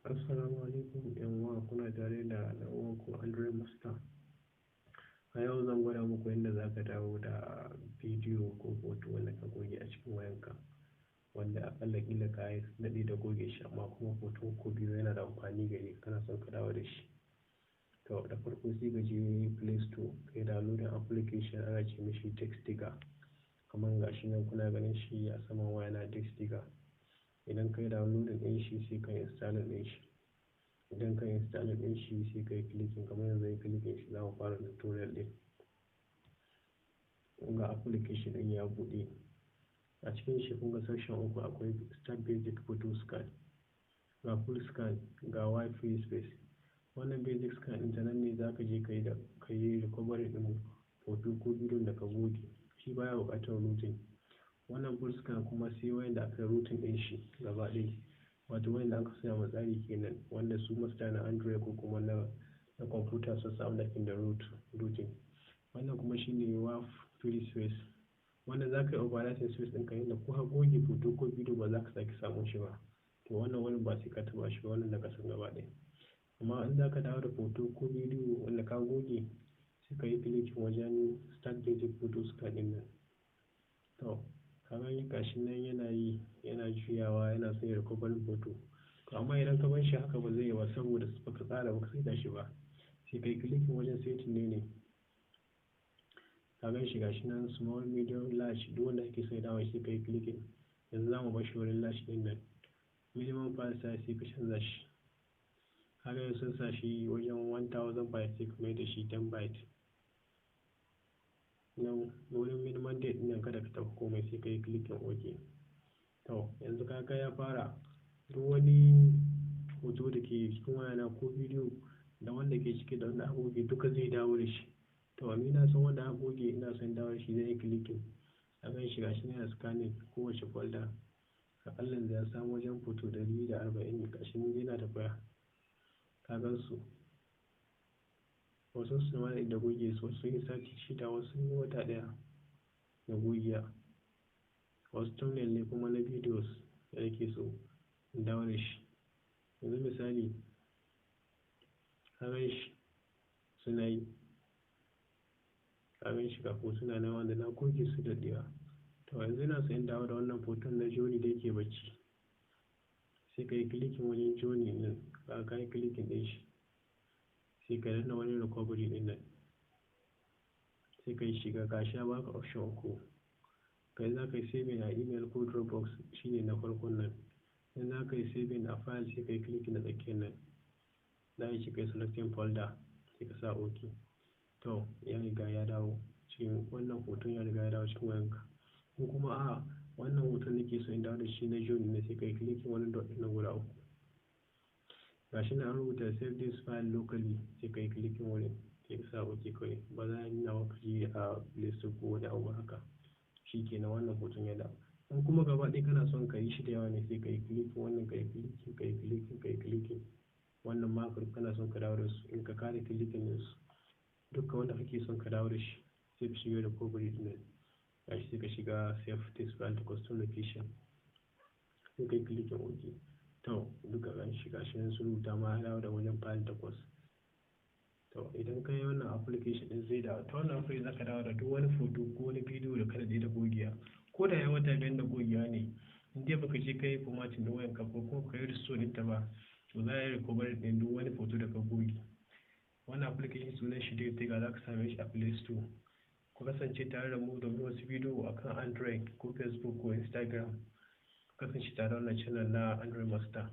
Assalamu alaikum 'yan uwa, kuna tare da ɗan uwanku Android Master. A yau zan gwada muku yadda za ka dawo da bidiyo ko hoto wanda ka goge a cikin wayanka, wanda aƙalla ƙila ka yi daɗe da goge shi, amma kuma hoto ko bidiyo yana da amfani gare ka, kana son ka dawo da shi. To, da farko sai ka je Play Store ka yi downloading application ana ce mishi DiskDigger. Kamar ga shi nan kuna ganin shi a saman wayana, DiskDigger. Idan ka yi downloading ɗin shi, sai ka yi installing ɗin shi. Idan ka yi installing ɗin shi, sai ka yi clicking, kamar yanzu yi clicking shi, za mu fara tutorial ɗin. Kun ga application ɗin ya buɗe. A cikin shi kun ga section uku: akwai Start Basic Photo Scan, ga Full Scan, ga Wipe Free Space. Wannan Basic Scan ɗin, ta nan ne za ka je ka yi da ka yi recovery ɗin hoto ko bidiyon da ka goge. Shi baya buƙatar rooting. Wannan Full Scan kuma sai wayan da aka yi rooting ɗin shi gaba ɗaya. Wato wayan da aka saya ma tsari kenan, wanda su master na Android ko kuma na kwamfuta sun samu da rooting. Wannan kuma shine Wipe Free Space. Wannan za ka yi overwriting space ɗinka yadda ko ka goge hoto ko bidiyo, ba za ka sake samun shi ba. To, wannan wurin ba sai ka taɓa shi ba, wannan na ƙasan gaba ɗaya. Amma in za ka dawo da hoto ko bidiyo wanda ka goge, sai ka yi clicking wajen Start Basic Photo Scan ɗin nan. To, ka gani, gashi nan yana yi, yana juyawa, yana son ya recovery hoto. To, amma idan ka bar shi haka ba zai yi ba, saboda baka tsara, baka saita shi ba. Sai ka yi clicking wajen setting ne. Ka gan shi, gashi nan small, medium, large, duk wanda kake so ya dawo sai ka yi clicking. Yanzu za mu bar shi wurin large ɗin nan. Minimum file size sai ka canza shi. Kaga yanzu sun sa shi wajen 1000 bytes, sai ka mai da shi 10 byte. Nan wurin minimum date ɗin nan, kada ka taɓa komai, sai ka yi clicking OK. To, yanzu kaga ya fara. Duk wani hoto da ke cikin wayana ko bidiyo, da wanda ke ciki da wanda aka goge, duka zai dawo da shi. To, ni na san wanda aka goge ina son dawo da shi, zan yi clicking. A gan shi, gashi yana scanning kowace folder. Aƙalla yanzu ya samu wajen hoto 140, gashi nan yana tafiya. Ka gan su. Wasu su ma da goge su, wasu sun yi sati 6, wasu sun yi wata 1 da gogewa. Wasu thumbnail ne kuma na videos da nake so in dawo da shi. Yanzu misali, ka gan shi suna yi. Ka gan shi, ga hotuna na wanda na goge su da daɗewa. To, yanzu ina so in dawo da wannan hoton na Johnny da yake bacci. Sai ka yi clicking wajen Johnny ɗin, ka yi clicking ɗin shi. Sai ka danna wani recovery ɗin nan. Sai ka yi shiga, gashi ya baka option uku. Kai za ka yi saving a email ko Dropbox, shine na farkon nan. In za ka yi saving a file, sai ka yi clicking na tsakiyar nan. Za ka yi selecting folder, sai ka sa OK. To, ya riga ya dawo cikin wannan hoton, ya riga ya dawo cikin wayanka. Ko kuma a'a, wannan hoton nake so in dawo da shi na Johnny ne, sai ka yi clicking wannan dot ɗin nan guda uku. Gashi nan an rubuta "Save this file locally", sai ka yi clicking wurin, sai ka sa OK kawai. Ba za a nuna maka shi a Play Store ko wani abu haka. Shi ke nan, wannan hoton ya dawo. In kuma gaba ɗaya kana son ka yi shi da yawa ne, sai ka yi clicking wannan, ka yi clicking, ka yi clicking, ka yi clicking. Wannan ma kana son ka dawo da su, in ka kare clicking ɗin su, dukkan wanda kake son ka dawo da shi, sai ka shiga recovery ɗin nan. Gashi, sai ka shiga "Save this file to custom location". Sai ka yi clicking OK. To, duka gashi, gashi nan sun rubuta ma ya dawo da wajen file 8. To, idan ka yi wannan application ɗin, zai dawo. Ta wannan application za ka dawo da duk wani hoto ko wani bidiyo da ka daɗe da gogewa. Ko da ya wata 5 da gogewa ne, in dai baka je ka yi formatting ɗin wayanka ko kuma baka yi restore ɗinta ba, to za a yi recovery ɗin duk wani hoto da ka goge. Wannan application sunan shi DiskDigger, za ka same shi a Play Store. Ku kasance tare da mu domin wasu bidiyo akan Android ko Facebook ko Instagram. Ku kasance tare da wannan channel na Android Master.